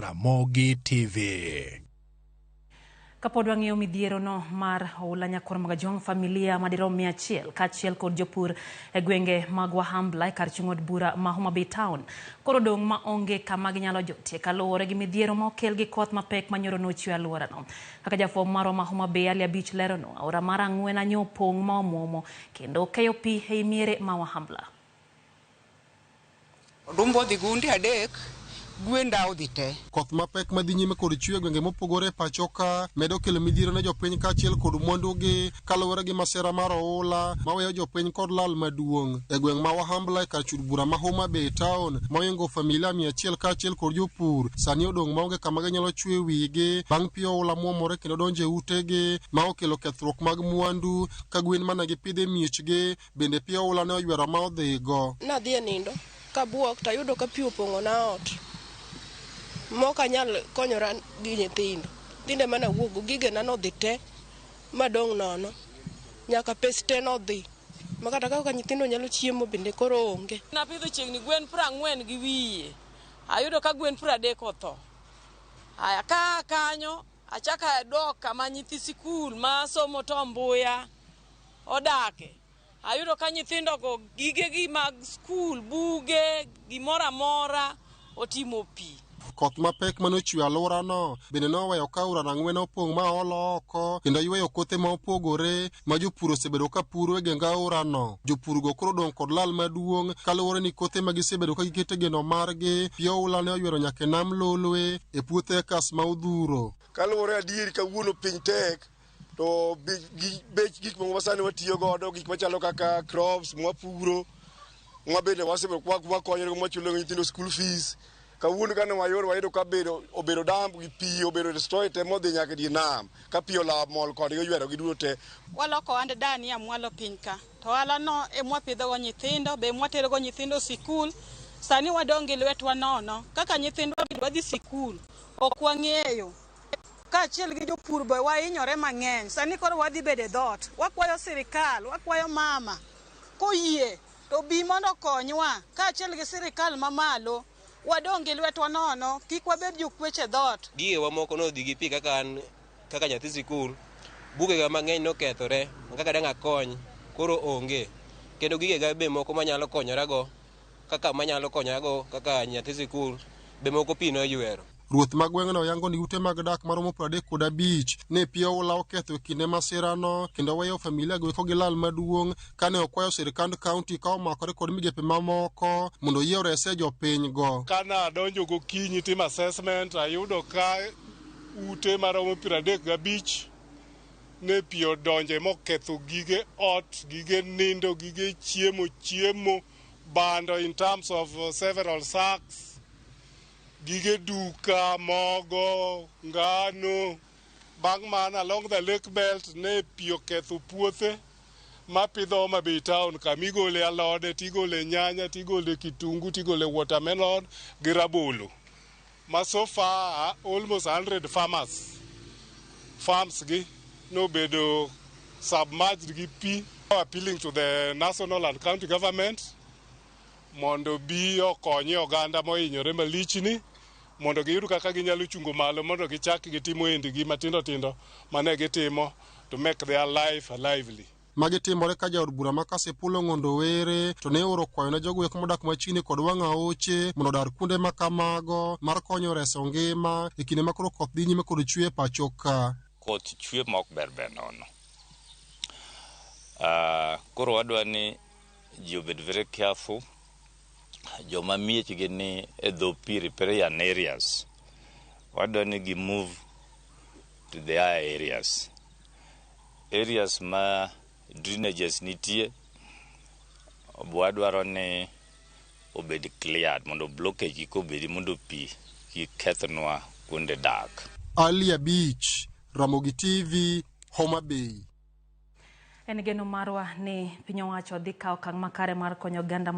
Ramogi TV. Kapod wang'iyo midhierono mar oula nyakwar Magajwang', familia madirom 100 kaachiel kod jopur e gwenge mag Wahambla e kar chung' od bura ma Homa Bay Town koro dong' ma onge kama ginyalo jotie kaluwore gi midhiero ma okel gi koth mapek manyoro nochwe e alworano. Kaka jafwambo marwa ma Homa Bay Ali Abich lerono, aora mar Ang'wena nyo opong' ma omuomo kendo okeyo pi ei miere ma Wahambla. Odumba odhi gunde adek, gwenda odhi te. Koth mapek madhi nyime kod chwe e gwenge mopogore e pacho ka medo kelo midhiero ne jopiny kaachiel kod mwandugi kaluwore gi masira mar oula maweyo jopiny kod lal maduong'. E gweng' ma Wahambla e kar chud bura ma Homa Bay town moingo familia 100 kaachiel kod jopur sani odong' maonge kama ginyalo chwe wigi bang' pi oula muomore kendo donjo e utegi ma okelo kethruok mag mwandu ka gwen mane gipidho e miechgi bende pi oula ne oywero ma odhigo. Nadhi e nindo kabuok tayudo ka pi opong'o na ot mok anyal konyora gi nyithindo. Nyithindo ema nawuok go, gigena nodhi te madong' nono. Nyaka pes te nodhi. Ma kata kaka nyithindo nyalo chiemo bende koro onge. Napidho chiegni gwen 40 gi wiye. Ayudo ka gwen 30 otho. Aya ka kanyo achako adok kama nyithi sikul ma somo Tom Mboya odake. Ayudo ka nyithindogo gigegi mag skul, buge, gimoro amora otimo pi. Koth mapek mane ochwe alworano bende noweyo ka aora Rang'wena opong' ma olo oko kendo yweyo kothe ma opogore ma jopur osebedo ka puro e geng aorano. Jopurgo koro odong' kod lal maduong' kaluwore ni kothe ma gisebedo ka giketo geno margi pi oula ne oywero nyaka e nam Lolwe e puothe ekas ma odhuro. Kaluwore adieri kawuono piny tek to bech gik moko masani watiyo godo gik machalo kaka crops mwapuro mwabende wasebedo wakonyore mwachulo nyithindo school fees kawuono kane wayudo wayudo ka bedo obedo damp gi pi obedo destroy te modhi nyaka e dier nam ka pi olawo mol kodgi oywero gi duto te. Waloko ohand dania mwalo piny ka to ohala no emwapidhogo nyithindo be emwaterogo nyithindo sikul. Sani wadong' gi lwetwa nono kaka nyithindwa dwa dhi sikul ok wang'eyo. Kaachiel gi jopur be wahinyore mang'eny. Sani koro wadhi bedo e dhoot. Wakwayo sirikal, wakwayo mama koyie to bi mondo okonywa kaachiel gi sirikal mamalo. Wadong' gi lwetwa nono, kik wabed jokwecho e dhoot. Gigewa moko nodhi gi pi kaka an kaka nyathi sikul, bugega mang'eny nokethore ma kaka dang' akony koro onge. Kendo gigega be moko manyalo konyorago kaka manyalo konyorago kaka nyathi sikul be moko pi noywero. Ruoth ma gweng'no yango ni ute mag dak maromo 35 ne pi oula oketho e kinde masirano kendo weyo familia go eko gi lal maduong' kane okwayo sirkand kaunti ka omakore kod migepe mamoko mondo oyie orese jopiny go. Kana adonjo gokinyi timo assessment ayudo ka ute maromo 35 ne pi odonje moketho gige ot, gige nindo, gige chiemo, chiemo, bando in terms of several sacks, gige duka, mogo, ngano. Bang' mano along the lake belt ne pi oketho puothe mapidho Homa Bay town kama igole alode, tigole nyanya, tigole kitungu, tigole watermelon gi rabolo. Ma so far almost 100 farmers farms gi nobedo submerged gi pi. Appealing to the national and county government mondo bi okonye oganda mohinyore malichni mondo giyud kaka ginyalo chungo malo mondo gichak gitimo ohendgi matindo tindo mane gitimo to make their life lively. Magi timore ka jaod bura ma Kasipul Ong'ondo Were to ne oro kwayo ne jogo eko modak machiegni kod wang' aoche mondo odar kuonde ma kamago mar konyo reso ngima e kinde ma koro koth dhi nyime kod chwe e pacho ka. Koth chwe ma ok ber ber nono. Koro wadwa ni ji obed very careful. Joma miechgi ni e dho pi riparian areas, wadwa ni gi move to the higher areas. Areas ma drainages nitie, wadwaro ni obed cleared mondo blockage kik obedi mondo pi kik kethnwa kuonde dak. Ali Abich, Ramogi TV, Homa Bay. En geno marwa ni piny owacho dhi kawo okang' makare mar konyo oganda.